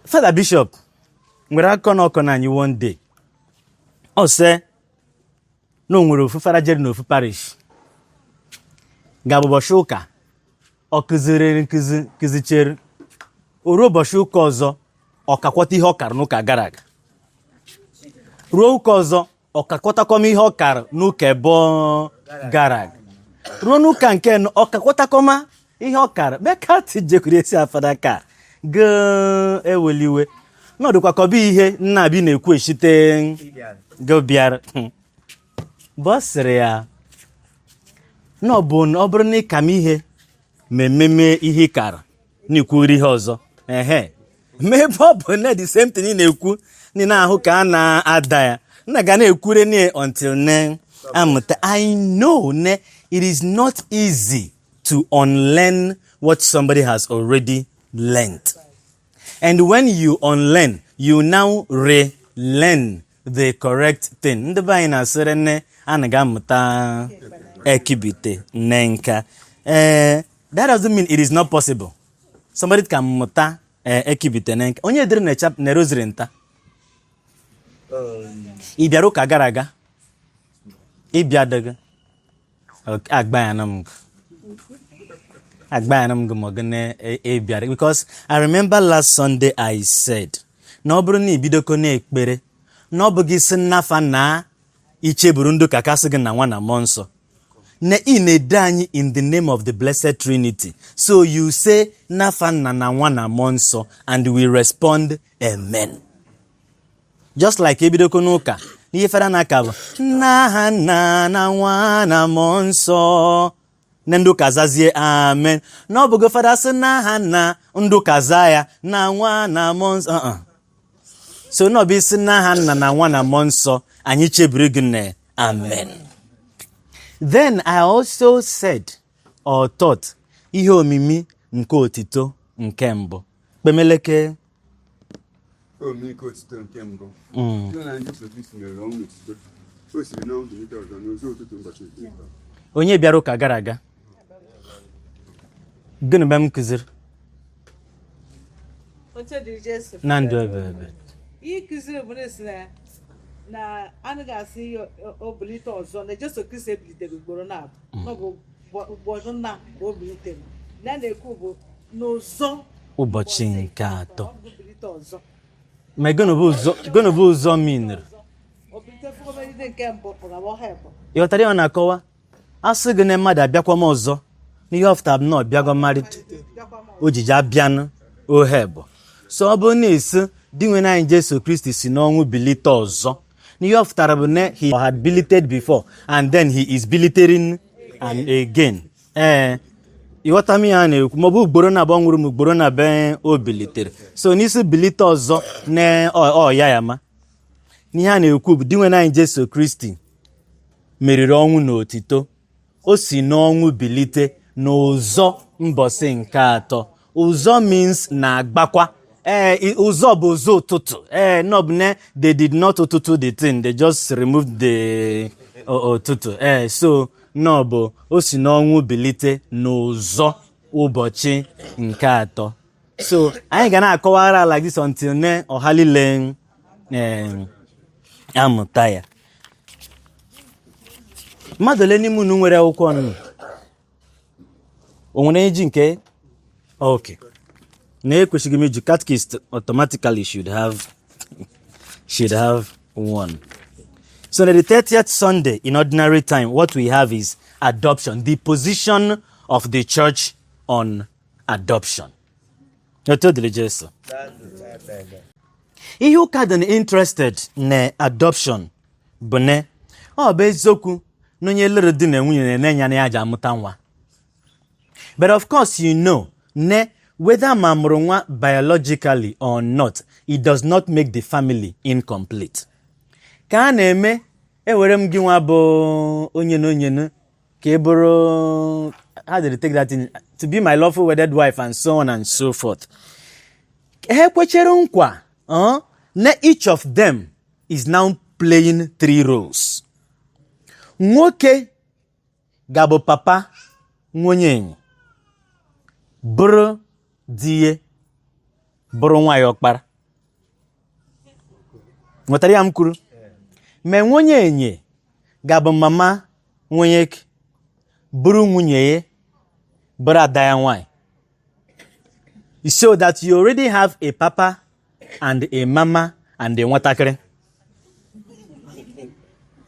Father Bishop nwere akụkọ na ọkọ na anyị one day. Ọ sị na o nwere ofu fada jere n'ofu parish ga-abụ ụbọchị ụka ọ kụziri nkụzi kụzichere o ruo ụbọchị ụka ọzọ, ọ kakwọta ihe ọ kara n'ụka gara aga, ruo ụka ọzọ, ọ kakọtakọm ihe ọ kara n'ụka ebe ọ gara aga, ruo n'ụka nke nọ, ọ kakọtakọma ihe ọ kara bekati jekwuru esi afada ka gị eweliwe n'ọdụkwa ka ọ bụ ihe nna abi na-ekwu eshite gị bịara bụ ọ sịrị ya na ọ bụ na ọ bụrụ na ịka m ihe ma ememe ihe ị kara na ikwuri ihe ọzọ ehe, ma ebe ọ bụ na the same thing ị na-ekwu na ị na-ahụ ka a na-ada ya nna ga na-ekwure ne until ne amụta. I know ne it is not easy to unlearn what somebody has already learned, and when you unlearn, you now relearn the correct thing. Ndị be anyị na-asịrị nne a ga-amụta ekibite nne nka. Ee, that doesn't mean it is not possible somebody can mụta ekibite nne nka. Onye dịrị na rosary nta ị bịara ụka gara aga ịbịa dịghị agbayana m gị, agbayana m gị ma ọ gị na ị bịara, because I remember last Sunday I said na ọ bụrụ na ibidoko na-ekpere na ọ bụghị si nnafa na icheburu ndụ ka kasị gị na nwa na mmụọ nsọ na ị na-ede anyị in the name of the Blessed Trinity. So you say nafa nna na nwa na mmụọ nsọ and we respond amen, just like ebidoko n'ụka n'ihe fada na-aka bụ n'aha nna na nwa na mmụọ nsọ na ndị ụka zazie amen, na ọ bụgo fada sị n'aha nna, ndị ụka zaa ya na nwa na mmụọ nsọ. Uh-uh. So na ọ bụ isi n'aha nna na nwa na mmụọ nsọ, anyị chebiri gị na amen. Then I also said or taught ihe omimi nke otito nke mbụ kpemeleke. Omimi nke otito nke mbụ. Site na Jesu Kristi mere ọnwụ n'otito, o siri n'ọnwụ bilite ọzọ n'ụzọ ụtụtụ ụbọchị nke atọ. Onye bịara ụka gara aga, gịnị be m kụziri? Oche dị Jesu. Na ndụ ebe ebe. Ihe kụziri bụ na esi na anaghị asị ihe o bilite ọzọ, na Jesu Kristi ebilitere ugboro na-abụ, na ọ bụ ugboro na ka o bilitere na na-ekwu bụ n'ụzọ ụbọchị nke atọ. Ọ bụ bilite ọzọ. Ma gịnị bụ ụzọ miniri? O bilite fụgomegide nke mbụ pụrụ ọha bụ. Ị ghọtara ihe ọ na-akọwa? Asị gị na mmadụ abịakwa m ọzọ n'ihe ọfụta bụ na ọ bịago mmalite ojiji abịanụ ohe bụ so ọ bụrụ na esi di nwe anyị Jesu Kristi si n'ọnwụ bilite ọzọ n'ihe ọ fụtara bụ na he had bilited before and then he is bilitering and again. Ee, ịghọta m ihe a na-ekwu? Maọbụ ugboro na abụọ nwụrụ m, ugboro na be o bilitere. So n'isi bilite ọzọ na ọ ya ya ma n'ihe a na-ekwu bụ di nwe anyị Jesu Kristi meriri ọnwụ n'otito, o si n'ọnwụ bilite n'ụzọ mbọsị nke atọ. Ụzọ means na-agbakwa. Ee, ụzọ bụ ụzọ ụtụtụ. Ee, no bụ ne they did not ụtụtụ the thing, they just removed the ụtụtụ. Ee, so no bụ o si n'ọnwụ bilite n'ụzọ ụbọchị nke atọ. So anyị ga na-akọwara like this until ne ọha niile amụta ya. Mmadụ ole n'ime unu nwere akwụkwọ nnu? O nwere eji nke okay na ekwesịghị m iji catechist automatically should have one. So na the 30th Sunday in Ordinary Time, what we have is adoption, the position of the church on adoption. Otu dịrị Jesu. Ihe ụka dị interested na adoption bụ na ọ bụ eziokwu na onye lụrụ di na nwunye na-enye ya na ya ji amụta nwa, but of course you know ne whether ma mụrụ nwa biologically or not, it does not make the family incomplete. Ka a na-eme ewere m gị nwa bụ onye na onye ka ị bụrụ, how did they take that in to be my lawful wedded wife and so on and so forth. Ha ekwechere nkwa na each of them is now playing three roles. Nwoke ga-abụ papa nwunye enyi, bụrụ di ya, bụrụ nwaanyị ọkpara. Nwetara ya m kwuru ma nwunye enye ga-abụ mama nwunye bụrụ nwunye ya, bụrụ ada ya nwanyị, so that you already have a papa and a mama and a nwatakịrị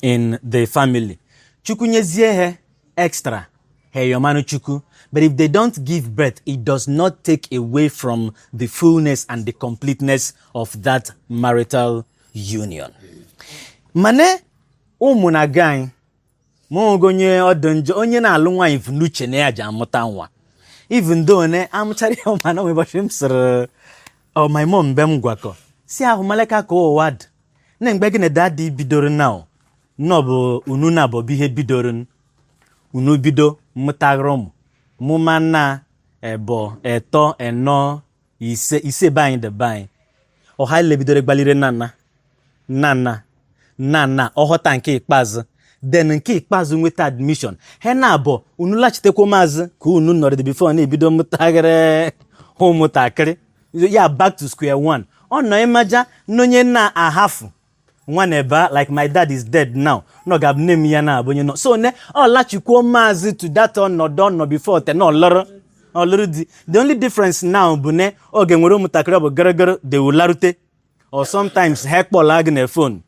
in the family. Chukwu nyezie ha extra, ha yomanụ Chukwu. But if they don't give birth, it does not take away from the fullness and the completeness of that marital union. Mana ụmụ na-aga anyị ma onwego onye ọdụ njọ, onye na-alụ nwaanyị bụ n'uche na ya ji amụta nwa, even though ne amụchara ya. Mana ụbọchị m sịrị, oh, my mom, mgbe m gwakọ si ahụ maleka ka ụwa dị na mgbe gị na daddy bidoro now nọ bụ unu na bụ ihe bidoro unu bido mụtara ụmụ mụma na ebo etọ enọ ise ise be anyị dị be anyị ọha ile bidoro gbalire nana nana nana ọghọta nke ikpeazụ, then nke ikpeazụ nweta admission, ha na abụọ unu lachitekwa maazị ka unu nọrọ before na-ebido mụtagịrị ụmụntakịrị ya, back to square one. Ọ nọ ịmaja na onye na-ahafụ nwa na ebe, like my dad is dead now, nọ ga nne m ya na-abụ onye nọ so ne ọ lachikwuo maazị to that ọnọdụ ọ nọ before te na ọlọrọ ọlụrụ di. The only difference now bụ ne oge nwere ụmụntakịrị, ọ bụ gịrịgịrị they will larute, or sometimes ha kpọla gị na phone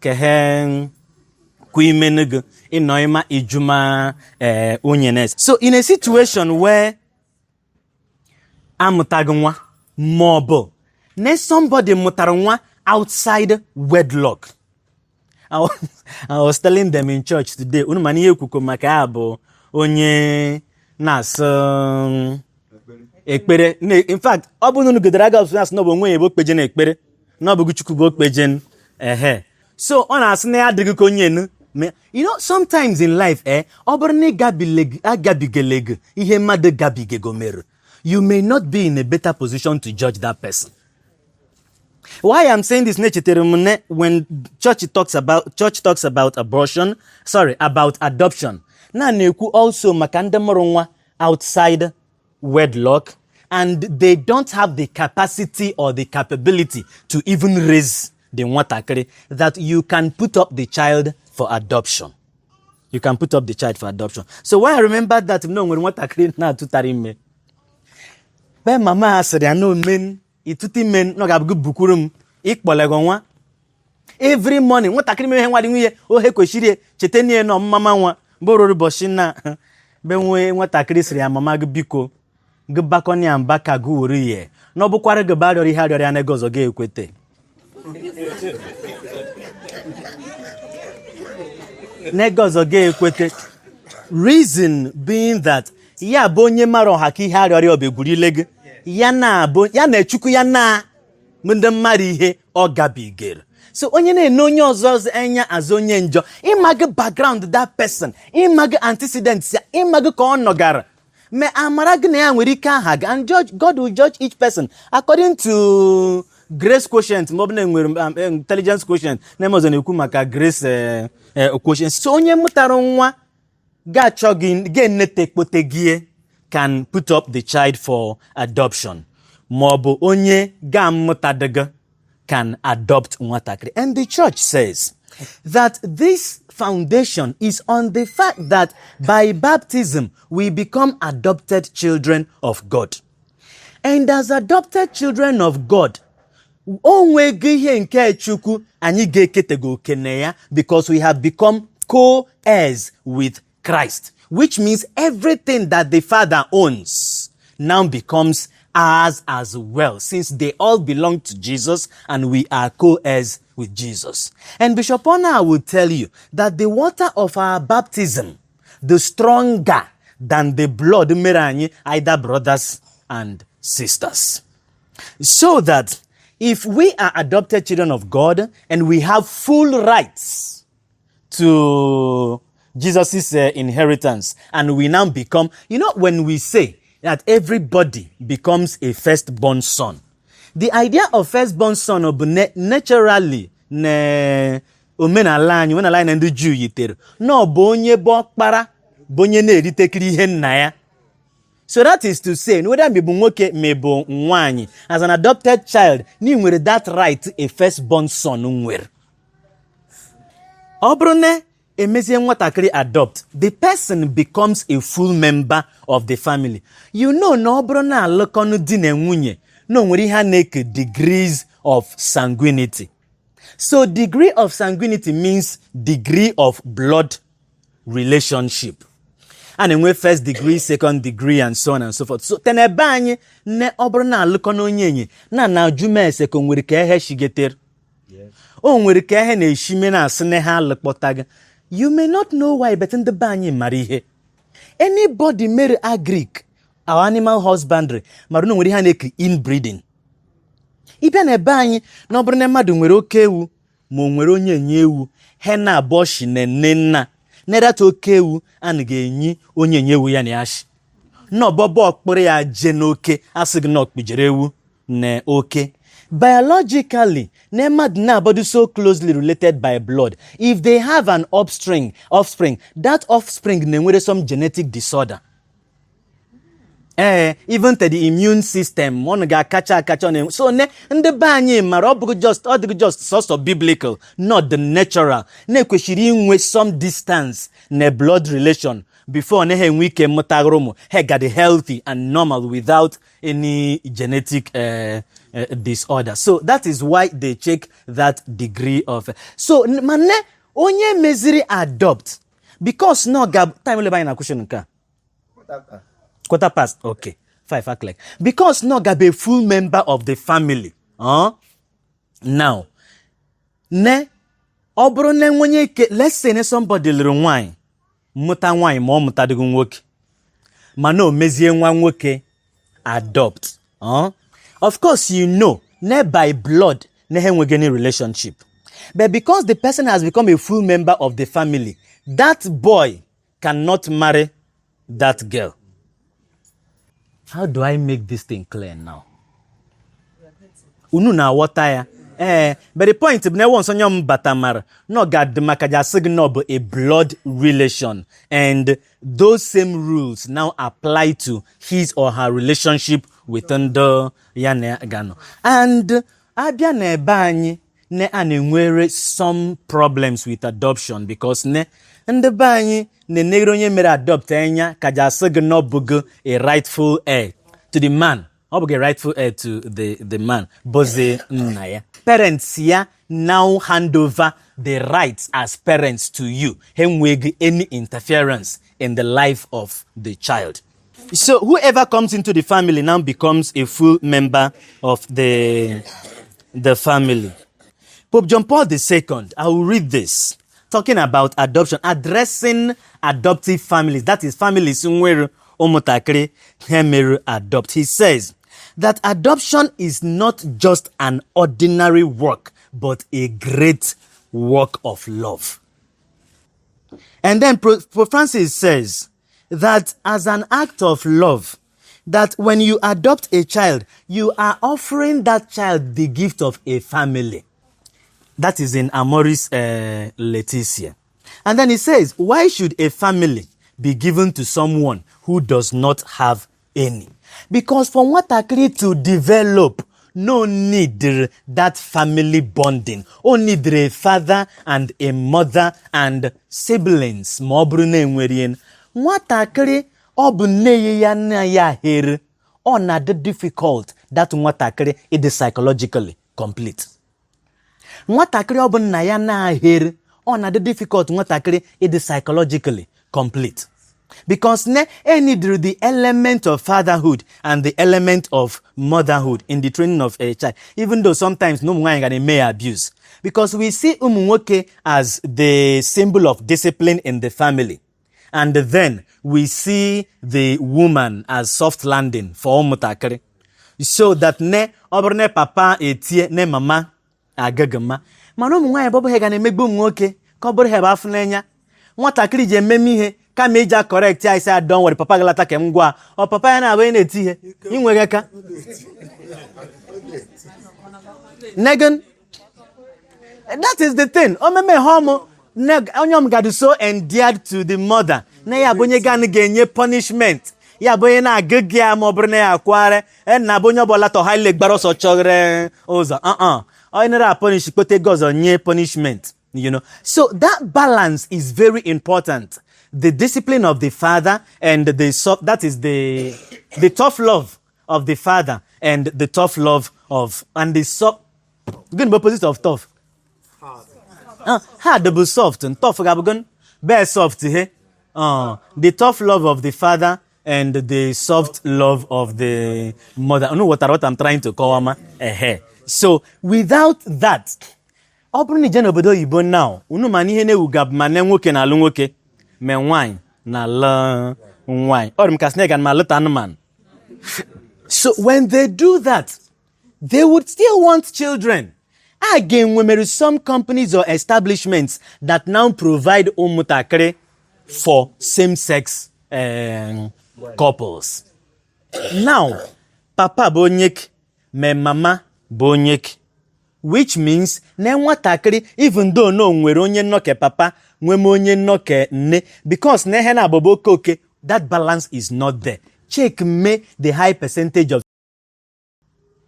ka ha kwa imenu gị ịnọ ịma ijuma ee onye nes. So in a situation where amụtaghị nwa, ma ọ bụ na somebody mụtara nwa outside wedlock, I was telling them in church today, unu mana ihe ekwukwo maka ya bụ onye na-asụ ekpere. In fact, ọ bụrụ na unu gedere aga ọsụ asị na ọ bụ onwe ya bụ okpeje na ekpere na ọ bụghị Chukwu bụ okpeje ehe. So ọ na-asị na ya adịghị ka onye enu. Sometimes in life, ọ bụrụ na ị agabigelego ihe mmadụ gabigego mere, you may not be in a better position to judge that person. Why I'm saying this, na-echetara m ne when church talks about abortion, sorry, about adoption, na na-ekwu also maka ndị mụrụ nwa outside wedlock and they don't have the capacity or the capability to even raise the nwatakịrị, that you can put up the child for adoption. You can put up the child for adoption. So why I remember that, m na o nwere nwatakịrị na-atụtara ime be mama ha sịrị ya na omen ịtụta ime na ọ ga-abụ gị bukwuru m ịkpọlego nwa every morning. Nwatakịrị mere ihe nwa dị nwunye ohe kwesịrị cheta n'ihe nọ mmama nwa bụrụ ụbọchị na be nwee nwatakịrị sịrị ya, "Mama gị, biko gị bakọna ya mba ka gị were ya na ọ bụkwara gị ba arịọrọ ihe arịọrọ ya n'ego ọzọ ga-ekwete n'ego ọzọ ga-ekwete," reason being that ya bụ onye mara ọha ka ihe arịọrọ ọ bụ egwurile gị ya na-abụ ya na-echukwu ya na ndị mmadụ ihe ọ gabigere. So onye na-ene onye ọzọ anya azụ onye njọ, ịmaghị background that person, ịmaghị antecedents ya, ịmaghị ka ọ nọgara ma amara gị na ya nwere ike aha gị. And judge, God will judge each person according to grace quotient, ma ọ bụ na enwere intelligence quotient na eme ọzọ na-ekwu maka grace quotient. So onye mụtara nwa ga-achọ gị ga-enete kpote gị can put up the child for adoption, ma ọ bụ onye ga-amụtadịgị can adopt nwatakịrị. And the church says that this foundation is on the fact that by baptism we become adopted children of God, and as adopted children of God, o nwego ihe nke Chukwu anyị ga-eketego oke na ya, because we have become co-heirs with Christ, which means everything that the Father owns now becomes ours as well, since they all belong to Jesus and we are co-heirs with Jesus. And Bishop Ona will tell you that the water of our baptism, the stronger than the blood mere anyị either brothers and sisters. So that if we are adopted children of God and we have full rights to Jesus' inheritance, and we now become, when we say that everybody becomes a firstborn son, the idea of firstborn son bụ naturally na omenala anyị, omenala anyị na ndị Juu yitere na ọ bụ onye bụ ọkpara bụ onye na-eritekiri ihe nna ya. So that is to say, whether ma ị bụ nwoke ma ị bụ nwaanyị, as an adopted child, na ị nwere that right a firstborn son nwere. Ọ bụrụ na emezie nwatakịrị adopt, the person becomes a full member of the family. You know na ọ bụrụ na alụkọnụ di na nwunye, na o nwere ihe a na-eke degrees of sanguinity. So degree of sanguinity means degree of blood relationship. A na-enwe first degree, second degree, and so on and so forth. So tenebe anyị nne, ọ bụrụ na alụkọ na onye enyi na na-ajụ m ese ka o nwere ka ehe shigetere, o nwere ka ehe na-eshime na-asị na ha alụkpọta gị. You may not know why, but ndị be anyị mara ihe. Anybody mere agric or animal husbandry mara na o nwere ihe a na-eke inbreeding. Ịbịa na ebe anyị, na ọ bụrụ na mmadụ nwere oke ewu ma o nwere onye enye ewu, he na abụọ shi na nne nna nerata oke ewu, anaghị enyi onye enye ewu ya na ya shi na ọbọbọ ọkpụrụ ya je n'oke, asị gị na ọkpụjere ewu na oke. Biologically, na mmadụ na-abọdụ so closely related by blood, if they have an offspring, that offspring na-enwere some genetic disorder. Ee, even to the immune system, ọ ga-akacha akacha ọ na-enwe. So ne ndị be anyị mara, ọ bụghị just, ọ dịghị just sọsọ biblical, not the natural, na-ekwesịrị inwe some distance na blood relation before na ha enwe ike mụtagoro ụmụ ha ga-adị healthy and normal without any genetic disorder. So that is why they check that degree of. So ma ne onye meziri adopt, because na ọ ga time ole be anyị na-akwụsị nke a? Quarter past, okay, 5 o'clock. Because na ọ ga be full member of the family, huh? Now ne ọ bụrụ na enwenye ike, let's say na somebody lụrụ nwaanyị, mụta nwaanyị, ma ọ mụtadịghị nwoke, mana o mezie nwa nwoke adopt, huh? Of course, you know ne by blood na ha enweghị any relationship, but because the person has become a full member of the family, that boy cannot marry that girl. How do I make this thing clear now? Unu na-aghọta ya? Ee, but the point bụ na ewe nsọ nye m bata mara na ọ ga-adị maka ji asị gị na ọ bụ a blood relation, and those same rules now apply to his or her relationship with ndị ya na ya ga-anọ. And abịa na ebe anyị ne, a na-enwere some problems with adoption because ne ndị be anyị na-eneghere onye mere adopt anya ka ji asị gị na ọ bụghị a rightful heir to the man, ọ bụghị rightful heir to the man bụzi nna ya. Parents ya now hand over the rights as parents to you. Ha enweghị any interference in the life of the child. So whoever comes into the family now becomes a full member of the family. Pope John Paul II, I will read this, talking about adoption, addressing adoptive families, that is, families nwere ụmụntakịrị ha mere adopt. He says that adoption is not just an ordinary work, but a great work of love. And then Pope Francis says that as an act of love, that when you adopt a child, you are offering that child the gift of a family. That is in Amoris Laetitia. And then he says, why should a family be given to someone who does not have any? Because for nwatakịrị to develop, no need that family bonding. O need a father and a mother and siblings. Ma ọ bụrụ na enwere ihe. Nwatakịrị ọ bụ nne ya nna ya here, ọ na-adị difficult that nwatakịrị ịdị psychologically complete. Nwatakịrị ọ bụ nna ya na-ahere, ọ na-adị difficult nwatakịrị ịdị psychologically complete, because ne enidiri the element of fatherhood and the element of motherhood in the training of a child, even though sometimes na ụmụ nwaanyị ga na-eme ya abuse, because we see ụmụ nwoke as the symbol of discipline in the family, and then we see the woman as soft landing for ụmụntakịrị, so that ne ọ bụrụ na papa etie, ne mama agaghị mma. Mana ụmụ nwaanyị bọbụ ha ga na-emegbu ụmụ nwoke, ka ọ bụrụ ha bụ afụ n'anya nwatakịrị ji ememe ihe, kama iji correct ya, isi adọ nwere papa galata ka m gwa ọ papa ya na-abụ onye na-eti ihe inweghị aka negan. That is the thing. Omeme ha ọmụ onye ọm gadụ so endeared to the mother na ya bụ onye ga ga-enye punishment. Ya bụ onye na-agụ gị ya ma ọ bụrụ na ya akwagharị na bụ onye ọbụla tọ ha ile gbara ọsọ chọghere ụzọ. Uh-uh. Onye nara punish kpote gị ọzọ nye punishment. So that balance is very important. The discipline of the father and the soft, that is the tough love of the father and the tough love of and the soft. Gịnị bụ opposite of tough? Hard bụ soft and tough ga-abụ gịnị? Bee soft he. The tough love of the father and the soft love of the mother. Unu ghọtara what I'm trying to kọwa ma? Ehe. So without that, ọ bụrụ na ije n'obodo oyibo now, unu ma na ihe na-ewuga bụ ma nne nwoke na-alụ nwoke, ma nwaanyị na-alụ nwaanyị. Ọ dị m ka snake ma alụta anụmanụ. So when they do that, they would still want children. Again, when some companies or establishments that now provide ụmụntakịrị for same-sex couples. Now, papa bụ onye ma mama bụ onye, which means na nwatakịrị, even though na o nwere onye nnọke papa, nwee m onye nnọke nne, because na ihe na-agbaba oke oke, that balance is not there. Check me the high percentage of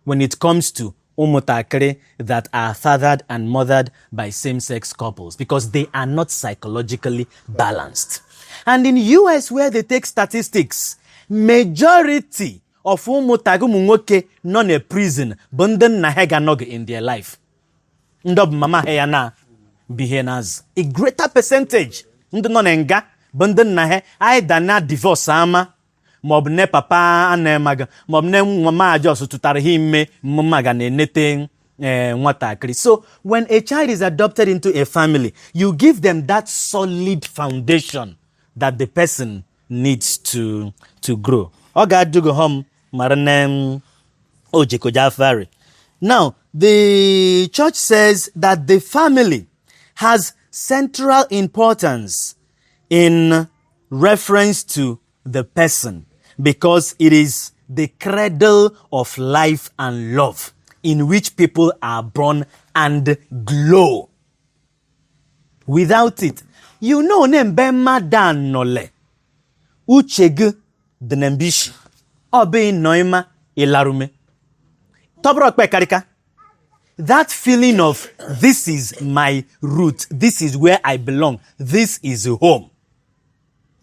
when it comes to ụmụntakịrị that are fathered and mothered by same-sex couples, because they are not psychologically balanced. And in US, where they take statistics, majority of ụmụntakịrị ụmụ nwoke nọ na prison bụ ndị nna ha ga-anọghị in their life. Ndị ọ bụ mama ha ya na bụ ihe na-azụ. A greater percentage ndị nọ na nga bụ ndị nna ha either na divorce ama, maọbụ nne papa a na-emaga, maọbụ nne mama jos tụtara ha ime mma ga na-enete nwatakịrị. So when a child is adopted into a family, you give them that solid foundation that the person needs to grow. Ọ ga-ajụ gị hom mara nne Ojekojafari. Now, the church says that the family has central importance in reference to the person because it is the cradle of life and love in which people are born and glow. Without it, na mgbe mmadụ anọle, uche gị dị na mbishi, ọ bụghị nọ ịma ịlarume. Tọbụrụ ọkpe. That feeling of "This is my root, this is where I belong, this is home."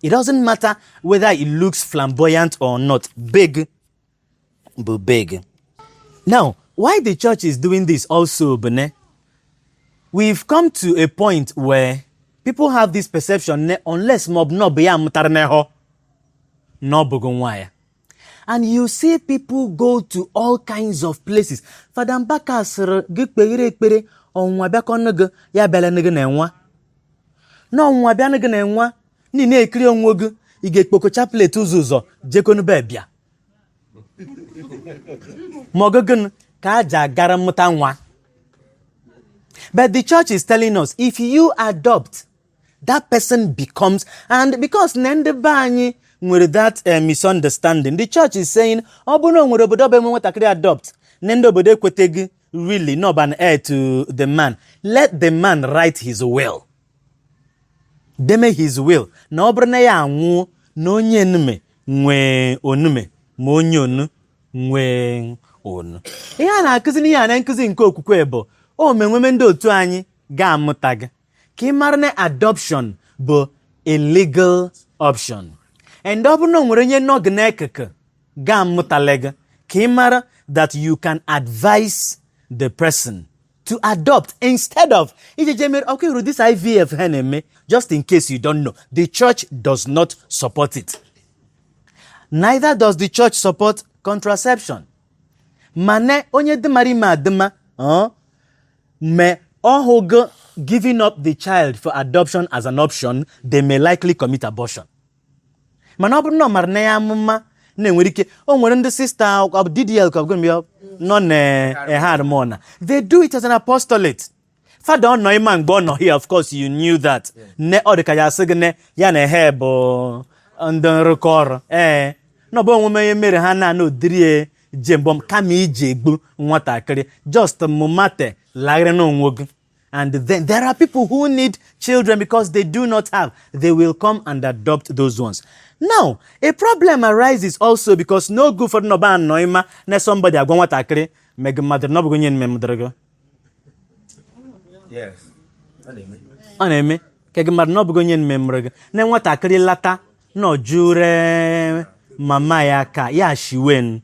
It doesn't matter whether it looks flamboyant or not. Big, but big. Now, why the church is doing this also, Bene, we've come to a point where people have this perception ne, unless mob no be ya mụtara neho, no bụgo nwa ya. And you see people go to all kinds of places. Fada Mbaka sịrị gị kpeghere ekpere ọnwụnwa bịakọnụ gị ya bịala gị na nwa. Na ọnwụnwa bịanụ gị na nwa na ị na-ekiri onwe gị, ị ga-ekpoko chaplet ụzọ ụzọ jekonube bịa. Ma ọgụgụ ka a ji agara mmụta nwa. But the church is telling us, if you adopt, that person becomes, and because na ndị be anyị nwere that misunderstanding, the church is saying ọ bụrụ na o nwere obodo ọbụ eme nwatakịrị adopt, na ndị obodo ekweteghị really not an heir to the man, let the man write his will. Deme his will na ọ bụrụ na ya anwụọ, na onye enume nwee onume, ma onye onu nwee onu. Ihe a na-akụzi n'ihe a na nkụzi nke okwukwe bụ o menweme ndị otu anyị ga-amụta gị ka ị mara na adoption bụ a legal option, and ọ bụrụ na o nwere onye nọ gị n'ekeke ga-amụtala gị, ka ị mara that you can advise the person to adopt instead of ijije mere ọkụ iru this IVF ha na-eme. Just in case you don't know, the church does not support it. Neither does the church support contraception. Mana onye dịmara ime adịma me ọhụgo giving up the child for adoption as an option, they may likely commit abortion. Mana ọ bụrụ na ọ mara na ya amụma na-enwere ike o nwere ndị sista ọ bụ DDL ka ọ bụ gịnị ya nọ na they do it as an apostolate. Fada ọ nọ ịma mgbe ọ nọ here, of course you knew that ne ọ dị ka ya asị gị ne ya na ehe bụ ndị nrụkọ ọrụ ee na ọ bụ onwe onye mere ha na ụdịrị je mbọ kama iji egbu nwatakịrị, just mụmate lagharị n'onwe gị. And then there are people who need children because they do not have. They will come and adopt those ones. Now, a problem arises also because n'oge ụfọdụ nọba anọ ịma na somebody agwa nwatakịrị megị mmadụ na ọ bụghị onye mme mụdịrị gị. Yes. Ọ na-eme. Ọ na-eme ka gị mmadụ na ọ bụghị onye mme mụrụ gị na nwatakịrị lata na ọ jụre mama ya ka ya shiwen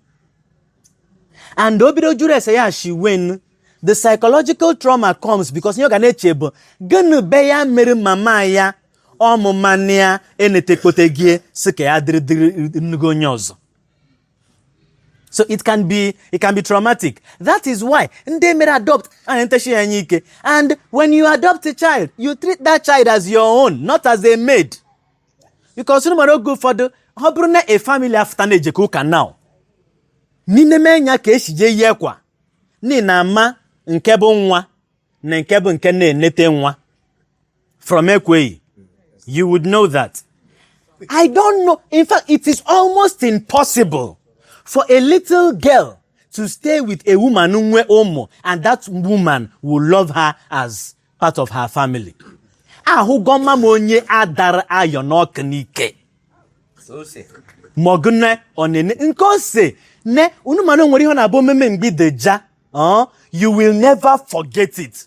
and o bido jụrụ ese ya shiwen, the psychological trauma comes because ihe ọ ga na-eche bụ gịnị be ya mere mama ya ọmụmanụ ya enetekpotegie si ka ya dịrị dịrị nnukwu onye ọzọ. So it can be traumatic. That is why ndị mere adopt a na-entechi ya anya ike. And when you adopt a child, you treat that child as your own, not as a maid, because unu mara oge ụfọdụ ọ bụrụ na a family afụta na-ejekọ ụka now n'ime enya ka esi jee yie kwa n'ihi na ama nke bụ nwa na nke bụ nke na-enete nwa from ekweghị. You would know that. I don't know. In fact, it is almost impossible for a little girl to stay with a woman nwe ụmụ and that woman will love her as part of her family. Ahụgo mma m onye adara ayọ n'ọkụ n'ike. So ose. Ma ọgụ ne ọ na-ene nke ose ne unu mana o nwere ihe ọ na-abụ omeme mgbe ja, you will never forget it.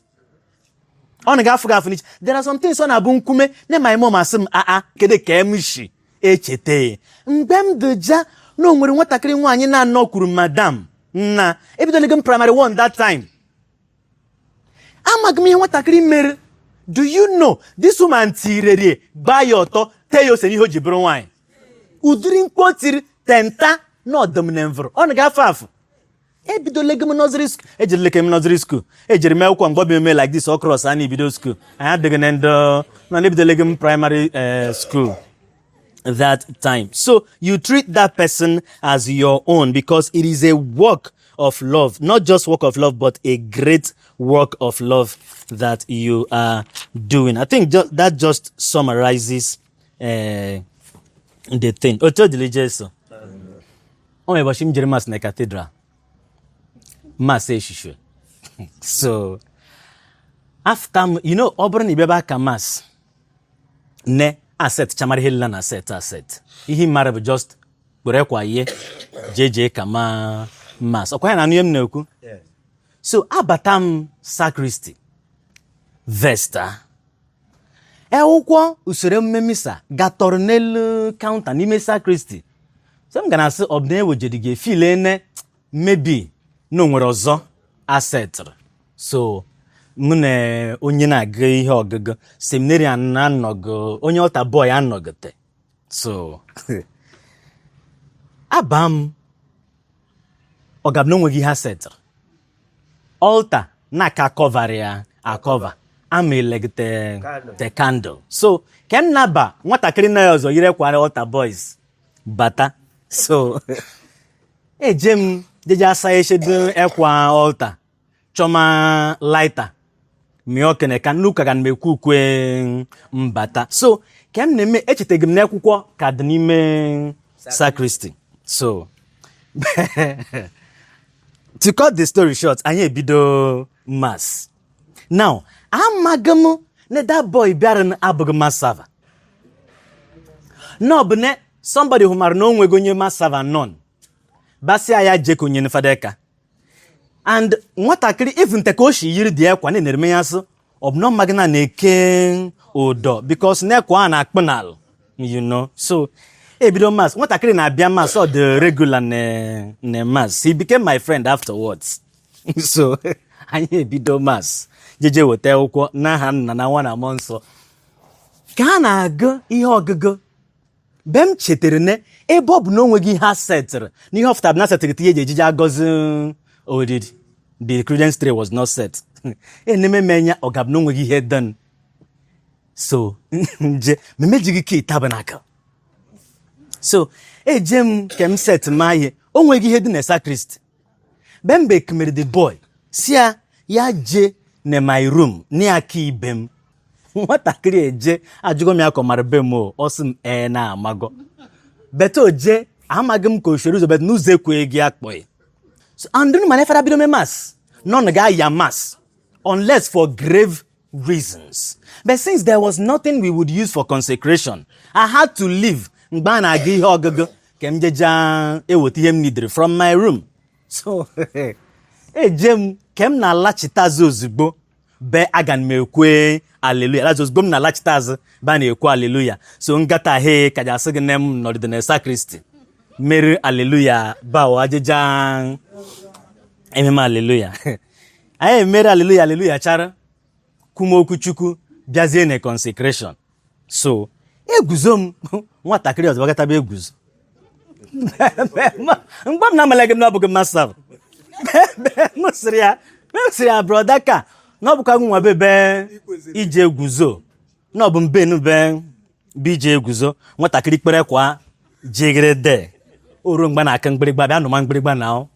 Ọ na ga-afụ gị afụ n'iche. There are some things ọ na-abụ nkwume na my mom asị m, aa, kedu ka m shi echeta ya mgbe m dị ja na o nwere nwatakịrị nwaanyị na-anọ kwuru madam nna ebidolego m primary one that time. Amaghị m ihe nwatakịrị mere. Do you know this woman tirerie gbaa ya ọtọ tee ya ose n'ihe o ji bụrụ nwaanyị ụdịrị mkpu o tiri tenta na ọdụm na mvụrụ ọ na ga-afụ afụ. Ebidolego m nursery school, ejereleke m nursery school, ejere m akwụkwọ mgbe ọ bụ eme like this ọ cross a na-ebido school anyị adịghị na ndụ na ebidolego m primary school that time. So you treat that person as your own because it is a work of love, not just work of love, but a great work of love that you are doing. I think that just summarizes the thing. Otu o dịrị Jesu. O nwere ụbọchị m jere mass na cathedral, mass eshishe. So after m, ọ bụrụ na ị bịaba aka mass ne aset chamara ihe lila na aset aset ihe mara bụ just were kwa ihe jee jee ka ma mass ọkwa ya na anụ ihe m na-ekwu. Yes. So abata m sacristy vesta akwụkwọ usoro emume misa gatọrọ n'elu counter n'ime sacristy. So m ga na-asị ọ bụ na ewejere gị efile ne maybe na o nwere ọzọ asetịrị. So mụ na onye na-agụ ihe ọgụgụ seminarian na-anọgụ, onye altar boy anọgịte. So aba m ọ ga-abụ na onweghị ihe asetịrị altar na-aka cover ya acover ama elegite Candle. The candle. So ka m naba nwatakịrị na ya ọzọ yiri kwara altar boys bata. So eje m jeje asa echedo ekwa altar chọma lighter mịa okene ka n'ụka ga na ekwe ukwe mbata. So ka m na-eme echetaghị m n'akwụkwọ ka dị n'ime sacristy. So to cut the story short, anyị ebido mass. Now amaghị m na that boy bịara na abụghị mass server na ọ bụ na somebody hụmara na o nwego onye mass server nọn basịa ya jee ka onye fadeka and nwatakịrị even te ka o si yiri dị ekwa na-enereme ya sị ọ bụ na ọ maghị na na-eke ụdọ because na ekwa a na-akpụ n'ala. So ebido mass, nwatakịrị na-abịa mass ọ dị regular na mass. He became my friend afterwards. So anyị ebido mass jeje weta akwụkwọ n'aha Nna na Nwa na Mmụọ Nsọ ka a na-agụ ihe ọgụgụ be m chetara na ebe ọ bụ na o nweghị ihe a setịrị na ihe ọ fụtara bụ na setịrị tinye eji ejije agọzi oriri. The credence tray was not set. Eneme m enya ọ ga-abụ na o nweghị ihe done. So nje memejighị key tabernacle. So eje m ke m set ma ihe o nweghị ihe dị na sacristy be mbe kumere the boy si ya ya je na my room na ya ka ibe m nwatakịrị eje ajụgo m ya ka ọ mara be m o ọ sị m ee na amago bete oje amaghị m ka o shere ụzọ bet n'ụzọ ekweghị gị akpọghị. So and mana efere bido me mass nọ na ga-aya mass unless for grave. reasons. But since there was nothing we would use for consecration, I had to leave mgbe a na-agụ ihe ọgụgụ ka m jeja eweta ihe m nidiri from my room. So eje m ka m na-alachite azụ ozugbo be aga m ekwe aleluya. That's ozugbo m na-alachite azụ be a na-ekwe aleluya. So ngata he ka ji asị gị nne m nọdịde na sacristy mere aleluya bawo ajịja ememe aleluya. Anyị emere aleluya, aleluya chara kwumokwu Chukwu, bịazie na consecration. So eguzo m, nwatakịrị ọzọ gbakọtaba eguzo mgbe m na-amalaghị m na ọ bụghị masa m sịrị ya, m sịrị ya, brother, ka na ọ bụkwa nwa bebe ije guzo na ọ bụ mbenu be bụ ije eguzo. Nwatakịrị kpere kwa jegere de oruo mgbe na-aka mgbịrịgba bịa nụma mgbịrịgba na ọ.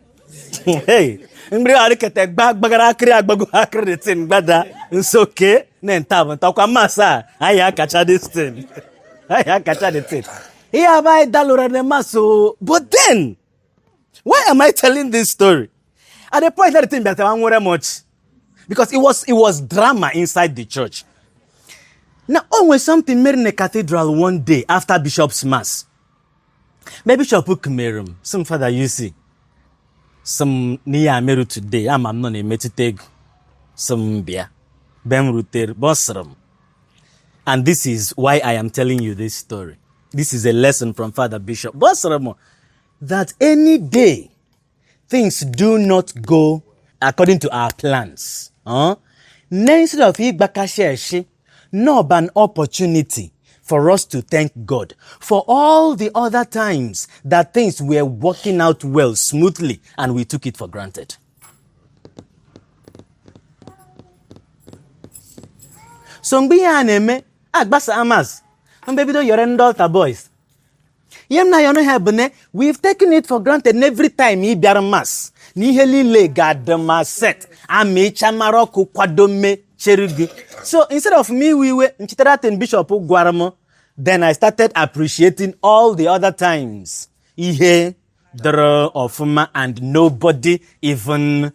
Hey, mgbịrịgba dịkete gba gbagara akịrị agbago akịrị the thing gbada nso ke na nta bụ ntakwa masa anyị akacha this thing, anyị akacha the thing ihe aba anyị dalụra na mass o. But then, why am I telling this story? At the point that the thing bịatara nwere much because it was drama inside the church. Now, o nwere something mere in the cathedral one day after bishop's mass. Mgbe bishop kumere m sị m, "Father, you see sị m n'ihe a merụ today, ama m nọ na-emetụta ego," sị m bịa. Be m rutere, bọsịrị m, and this is why I am telling you this story, this is a lesson from Father Bishop, bọsịrị m that any day things do not go according to our plans, huh? Instead of ịgbakashi eshi, no bụ an opportunity for us to thank God for all the other times that things were working out well, smoothly, and we took it for granted. So mgbe ihe a na-eme agbasa mass, mgbe bido yọrọ ndị altar boys, ihe m na-ayọ ha bụ na we've taken it for granted na every time ị bịara mass na ihe niile ga-adị ma set ama ịcha mara ọkụ kwado mme chere gị. So instead of me iwe iwe nchetara thing bishop gwara m, then I started appreciating all the other times ihe dọrọ ọfụma and nobody even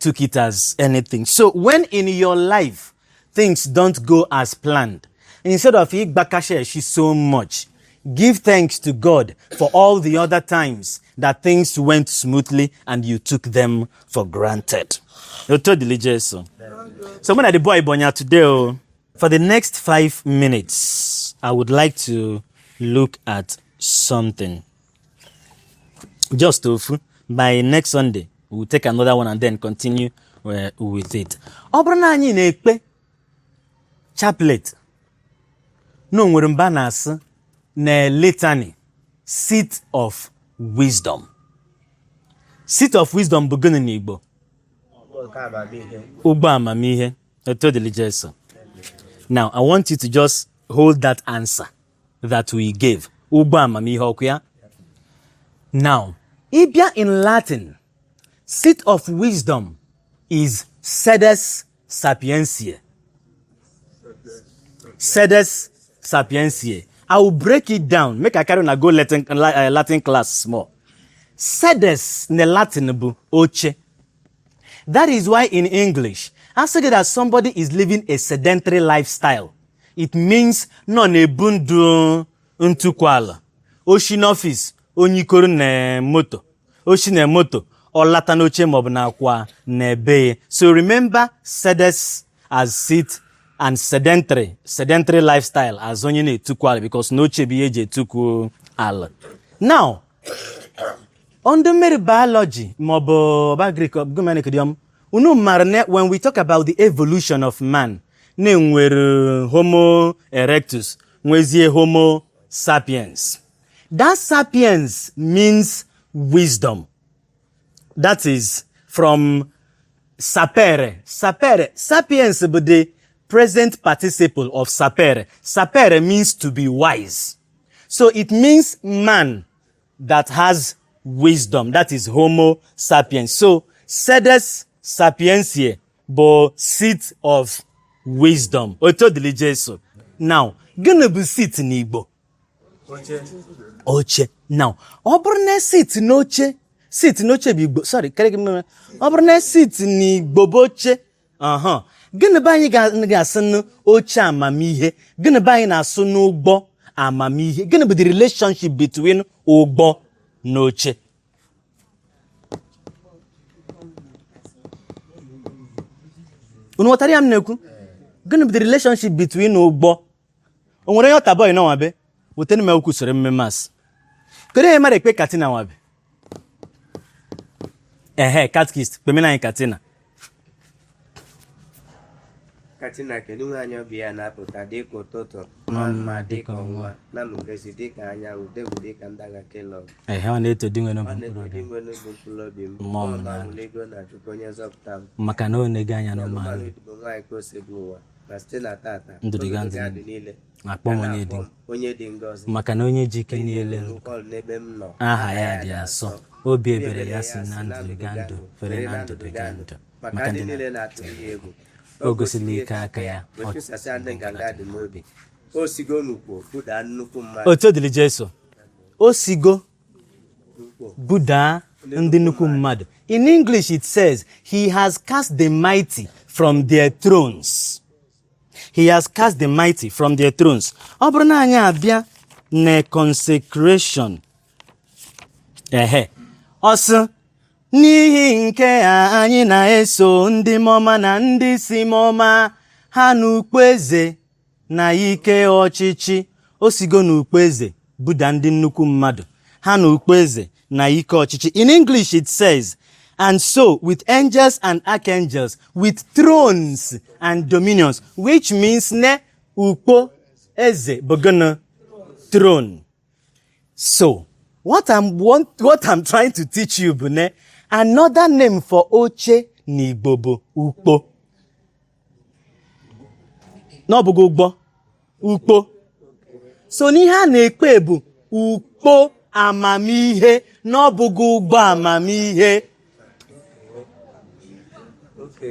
took it as anything. So when in your life things don't go as planned, instead of ịgbakasị eshi so much, give thanks to God for all the other times that things went smoothly and you took them for granted. Oto dịrị Jesu. So when I the boy Bonya today, oh, for the next 5 minutes, I would like to look at something. Just ofu. By next Sunday, we'll take another one and then continue with it. Ọ bụrụ na anyị na-ekpe chaplet na o nwere mba na-asị na litany, seat of wisdom. Seat of wisdom bụ gịnị n'Igbo? Nke amamihe. Ụgbọ amamihe. Oto dịrị Jesu. Now, I want you to just hold that answer that we gave. Ụgbọ amamihe ọkụ ya. Now, ịbịa in Latin, seat of wisdom is sedes sapientiae. Sedes sapientiae. I will break it down. Make I carry una go Latin class small. Sedes na Latin bụ oche. That is why in English, asị gị that somebody is living a sedentary lifestyle, it means nọ na-ebu ndụ ntụkwala. Oshi n'ọfịs, onye ikoro na moto. Oshi na moto, ọ lata n'oche maọbụ na akwa na ebe ya. So remember sedes as seat and sedentary lifestyle as onye na-etukwu ala because n'oche bụ ihe eji etukwu ala. Now, ndị mmiri biology maọbụ ọba Greek gụmenịkdiọm unu mara na when we talk about the evolution of man, na-enwere Homo erectus, nwezie Homo sapiens. That sapiens means wisdom. That is from sapere. Sapere, sapiens bụ the present participle of sapere. Sapere means to be wise. So it means man that has wisdom. That is Homo sapiens. So sedes sapientiae bụ seat of wisdom. Oto dịrị Jesu. Now, gịnị bụ seat n'Igbo? Oche. Oche. Now, ọ bụrụ na seat n'oche, seat n'oche bụ Igbo, sorry, kere gị mmemme. Ọ bụrụ na seat n'Igbo bụ oche, uh-huh. Gịnị bụ anyị ga-asị n'oche amamihe? Gịnị bụ anyị na-asụ n'ụgbọ amamihe? Gịnị bụ the relationship between ụgbọ na oche? Unu ghọtara ya m na-ekwu? Gịnị bụ the relationship between ụgbọ? O nwere onye altar boy nọ nwabe? Wetara m akwụkwọ usoro emume Mass. Kedu onye mara ekpe katina nwabe? Ehe, catechist, kpemena anyị katina. Katina, kedu nwaanyị obi ya na-apụta dịka ụtụtụ, maa mma dịka ọnwa, na-amụkesị dịka anyanwụ, degwu dịka ndaga kelọg. Ehe, ọ na-eto Dinwenụ Ọ bụ mkpụrụ na-eto obi. Dinwenụ bụ mkpụrụ obi m. Mmụọ m Mmụọ m na- aṅụrịgo na Chukwu onye nzọpụta m. Maka na o nego anya n'ụmụanụ. Ọnụ nwaanyị ka o si bụ ụwa, ma site na tata Ndụdịga ndụ ndụ niile akpọ m onye dị onye dị ngọzi. Maka na onye ji ike niile Ụkọlụ n'ebe m nọ. Aha ya dị asọ. Obi ebere ya si na ndụdịga ndụ fere na ndụdịga ndụ. Maka ndị niile na-atụ ya egwu. O gosila ike aka ya. O chụsasịa ndị nganga dị n'obi. O sigo n'ukpo budaa nnukwu mmadụ. Otu dịrị Jesu. O sigo budaa ndị nnukwu mmadụ. In English it says, he has cast the mighty from their thrones. He has cast the mighty from their thrones. Ọ bụrụ na anyị abịa na consecration, ehe, ọ sị n'ihi nke a anyị na-eso ndị mọma na ndị si mọma ha n'ukpu eze na ike ọchịchị. O sigo n'ukpu eze buda ndị nnukwu mmadụ ha n'ukpu eze na ike ọchịchị. In English it says, and so with angels and archangels, with thrones and dominions, which means ne ukpo eze bụ gịnị? Throne. So what I'm trying to teach you bụ ne another name for oche n'Igbo bụ ukpo. Na ọ bụghị ụgbọ, ukpo. So n'ihe a na-ekpe bụ ukpo amamihe, na ọ bụghị ụgbọ amamihe.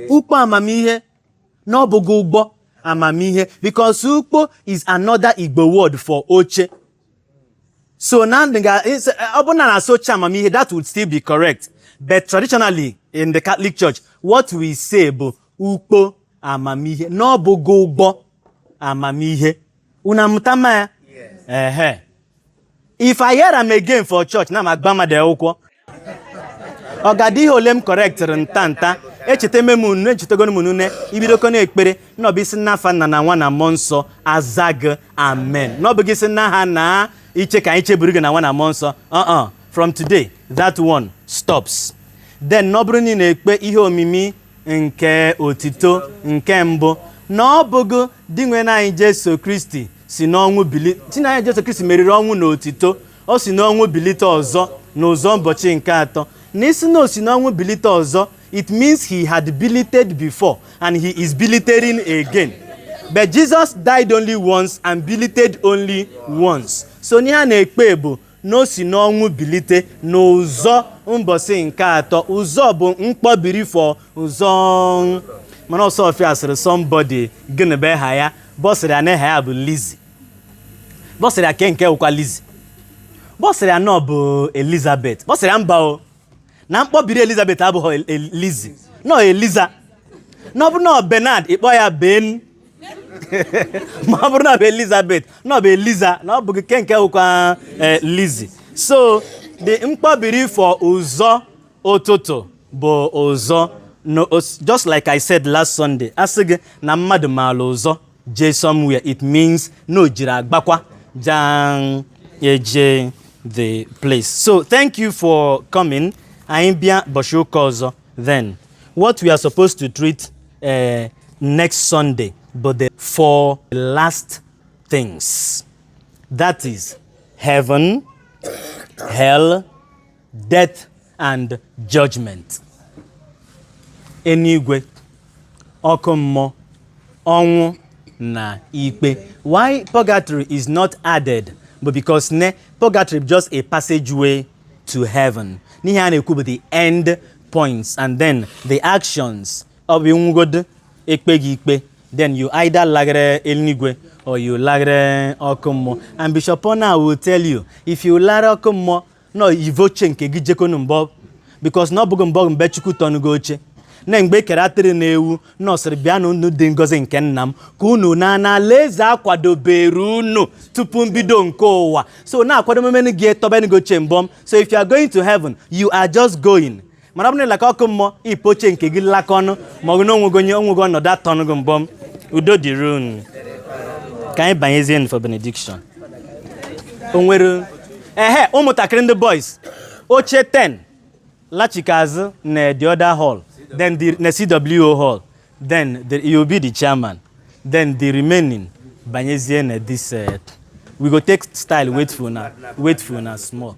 Ukpo amamihe, na ọ bụghị ụgbọ amamihe, because ukpo is another Igbo word for oche. So na ọ bụrụ na na-asụ oche amamihe, that would still be correct, but traditionally in the Catholic Church, what we say bụ ukpo amamihe, na ọ bụghị ụgbọ amamihe. Unu amụta mma ya? Ehe, if I hear am again for church, na m agba mmadụ akwụkwọ. Ọ ga-adị ihe ole m correctịrị nta nta. Echeta eme m unu, echetagoro m unu ne ibidokọ na-ekpere na ọ bụ isi n'afa Nna na Nwa na Mmụọ Nsọ, aza gị amen, na ọ bụ gị si na ha na iche ka anyị cheburu gị na Nwa na Mmụọ Nsọ. Uh-uh. From today that one stops. Then na ọ bụrụ na ị na-ekpe ihe omimi nke otito nke mbụ, na ọ bụghị Dinwenụ anyị Jesu Kristi si n'ọnwụ bili. Chineke Jesu Kristi meriri ọnwụ na otito, o si n'ọnwụ bilite ọzọ n'ụzọ ụbọchị nke atọ. Na isi na o si n'ọnwụ bilite ọzọ, it means he had bilited before and he is bilitering again. But Jesus died only once and bilited only once. So n'ihe a na-ekpe bụ na o si n'ọnwụ bilite n'ụzọ mbọsị nke atọ. Ụzọ bụ mkpọbiri for ụzọ. Mana ọsọfịa sịrị somebody gịnị bụ aha ya, bọsịrị ya na aha ya bụ Lizzy. Bọsịrị ya ke nke wụkwa Lizzy, bọsịrị ya nọ bụ Elizabeth. Bọsịrị ya mba o, na mkpọbiri Elizabeth abụghị Lizzy, nọ Eliza. Na ọ bụrụ na ọ Bernard, ịkpọ ya Ben. Ma ọ bụrụ na ọ bụ Elizabeth, na ọ bụ Eliza, na ọ bụghị ke nke wụkwa Lizzy. So the mkpọbiri for ụzọ ụtụtụ bụ ụzọ. No, just like I said last Sunday, asị gị na mmadụ maara ụzọ jee somewhere, it means na o jiri agbakwa jan eje the place. So thank you for coming. Anyị bịa bọchị ụka ọzọ. Then what we are supposed to treat next Sunday, but the four last things, that is heaven, hell, death and judgment. Eluigwe, ọkụ mmụọ, ọnwụ na ikpe. Why purgatory is not added? But because ne purgatory is just a passageway to heaven. N'ihe a na-ekwu bụ the end points and then the actions. Ọ bụ ịnwụgodo, ekpe gị ikpe, then you either lagere eluigwe or you lagere ọkụ mmụọ. And Bishop Ona will tell you, if you lara ọkụ mmụọ, no ive oche nke gị jekonu mbọ, because na ọ bụghị mbọ mgbe Chukwu tọnugo oche. Na Na mgbe e kere atịrị na ewu, na ọ sịrị, "Bịanụ, unu dị ngọzi nke nna m, ka unu na n'alaeze akwadobere unu tupu mbido nke ụwa." So na-akwado memenu gị etọbenugo mbọm. So if you are going to heaven, you are just going. Mana ọ bụrụ na ịlaka ọkụ mmụọ, ipoche nke gị laka ọnụ, ma ọ bụ na onwego onye onwego ọnọdụ atọnụgo mbọm. Udo dịrị unu. Ka anyị banyezie for benediction. O nwere ehe ụmụntakịrị, ndị boys, oche 10 lachikazụ na the other hall, then the na CWO hall, then you will be the chairman, then the remaining banyezie na this. We go take style, wait for na, wait for na small.